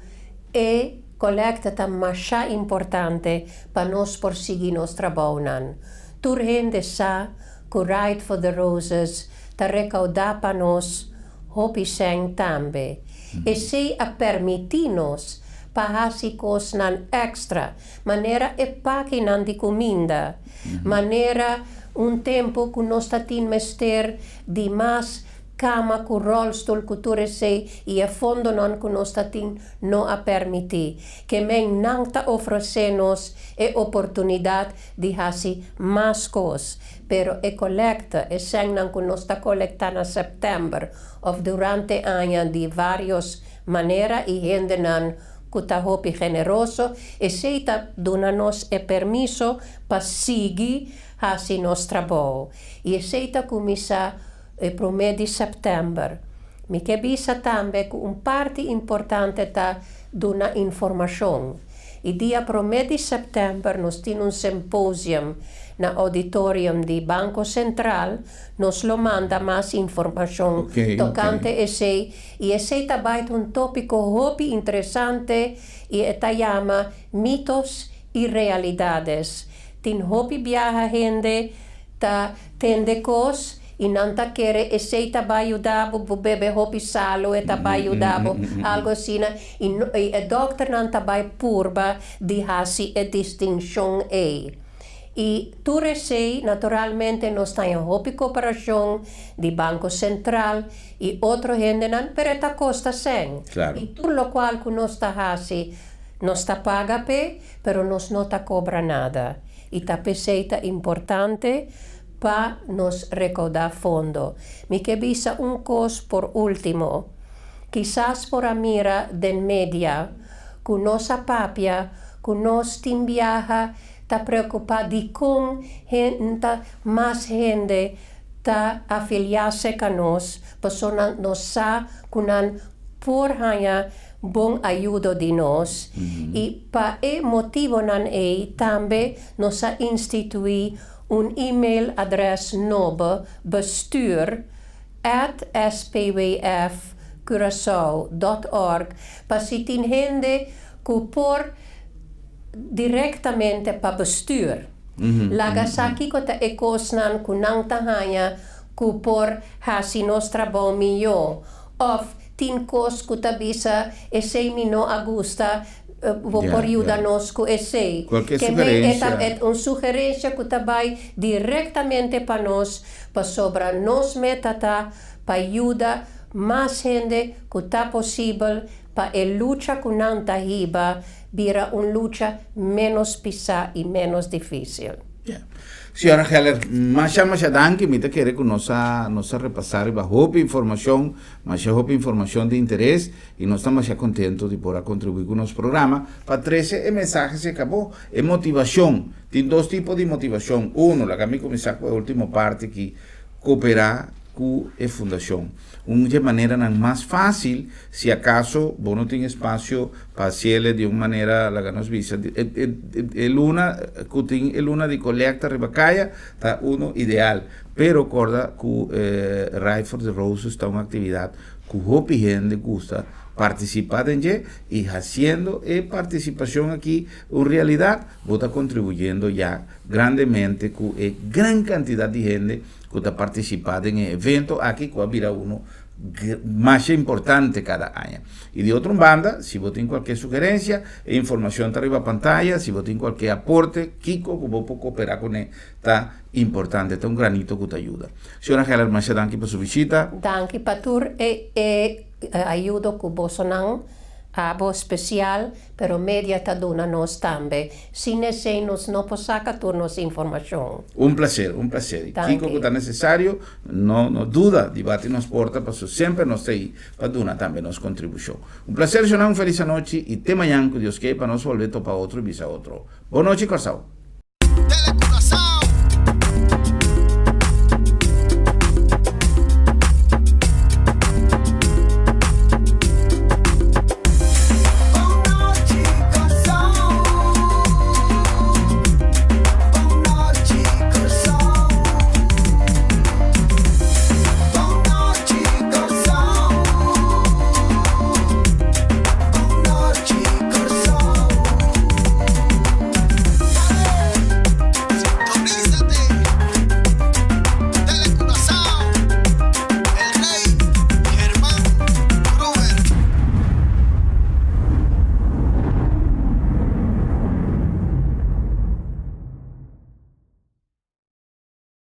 Speaker 2: E kolekta ta masha importante pa nos por sigui nos trabounan. Tur hende sa ku Ride for the Roses ta rekaudá pa nos hopi sèn tambe. Esei a permití nos pa hasi kosnan èkstra, manera e pakinan di kuminda, manera un tempu ku nos ta tin mester di mas Kama ku ròlstul ku tur esei i e fondonan ku nos ta tin no a permití. Ke men nan ta ofresé nos e oportunidat di hasi mas kos. Pero e kolekta, e sènnan ku nos ta kolektá na sèptèmber òf durante aña di vários manera i hendenan ku ta hopi generoso, esei ta duna nos e permiso pa sigui hasi nos trabou. I esei ta kuminsá E promé di sèptèmber. Mi ke bisa tambe ku un parti importante ta duna informashon. I dia promé di sèptèmber nos tin un symposium na auditorium di Banko Sentral, nos lo manda mas informashon tokante esei i esei ta bai ta un tópiko hopi interesante i e ta yama Mitos y Realidades. Tin hopi biaha hende ta tende kos i nan ta kere esei ta bai yuda bo, bo bebe hopi salu e ta bai yuda bo, algo asina, i i e dòkternan ta bai purba di hasi e distinshon ei. I tur esei naturalmente nos ta haña hopi koperashon di Banko Sentral i otro hendenan, pero e ta kosta sèn. I tur lokual ku nos ta hasi nos ta paga p'e, pero nos no ta kobra nada. I ta p'esei ta importante pa nos rekoudá fondo. Mi ke bisa un kos por último. Kisas por a mira den media ku nos a papia ku nos tin biaha ta preokupá dikon hende mas hende ta afiliá serka nos pasobra nos sa ku nan por haña bon ayudo di nos i pa e motibonan ei tambe nos a instituí un e-mail adrès nobo bestuur at spwfcuracao dot org pa si tin hende. ku por direktamente pa bestuur. Laga sa kiko ta e kosnan ku nan ta haña ku por hasi nos trabou mihó òf tin kos ku ta bisa esei mi no a gusta, bo por yuda nos ku esei.
Speaker 1: Kualke
Speaker 2: Ke men e ta
Speaker 1: sugerensia.
Speaker 2: un sugerensia ku ta bai direktamente pa nos pasobra nos meta ta pa yuda mas hende ku ta posibel pa e lucha ku nan ta hiba bira un lucha ménos pisá i ménos difísil.
Speaker 1: Ya. Señora Heller, masha masha danki. Mi ta kere ku nos a nos a repasá riba hopi informashon, masha hopi informashon di interes i nos ta masha kontento di por a kontribuí ku nos programa pa trese e mensahe serka bo, e motivashon. Tin dos tipo di motivashon. Uno, laga mi kuminsá ku e último parti aki, koperá ku e fundashon. Un dje maneranan mas fásil, si akaso bo no tin espasio pa hasiel di un manera, laga nos bisa, e luna ku tin e luna di kolekta riba kaya ta uno ideal. Pero kòrda ku Ride for the Roses ta un aktividat ku hopi hende gusta partisipá den dje i hasiendo e partisipashon aki un realidat, bo ta kontribuyendo ya grandemente ku e gran kantidat di hende ku ta partisipá den e evento aki ku a bira unu masha importante kada aña. I di otro un banda, si bo tin kualke sugerensia, e informashon ta riba pantaya, si bo tin kualke aporte, kiko ku bo por koperá kuné ta importante, ta un granito ku ta yuda. Señora Heller, masha danki pa su bishita.
Speaker 2: Danki pa tur e e ayudo ku bosonan abo spesial Pero media ta duna nos tambe. Sin esei nos no por saca tur nos informacion.
Speaker 1: Un placer, un placer. Y
Speaker 2: Danki.
Speaker 1: kico cu ta necesario, no no duda di bati nos porta paso semper nos ta ey pa duna tambe nos contribucion. Un placer Shona, un feliz anochi y te mañan cu Dios key pa nos bolbe topa otro y bisa otro. Bon nochi Corsou.
Speaker 4: Tele Curaçao.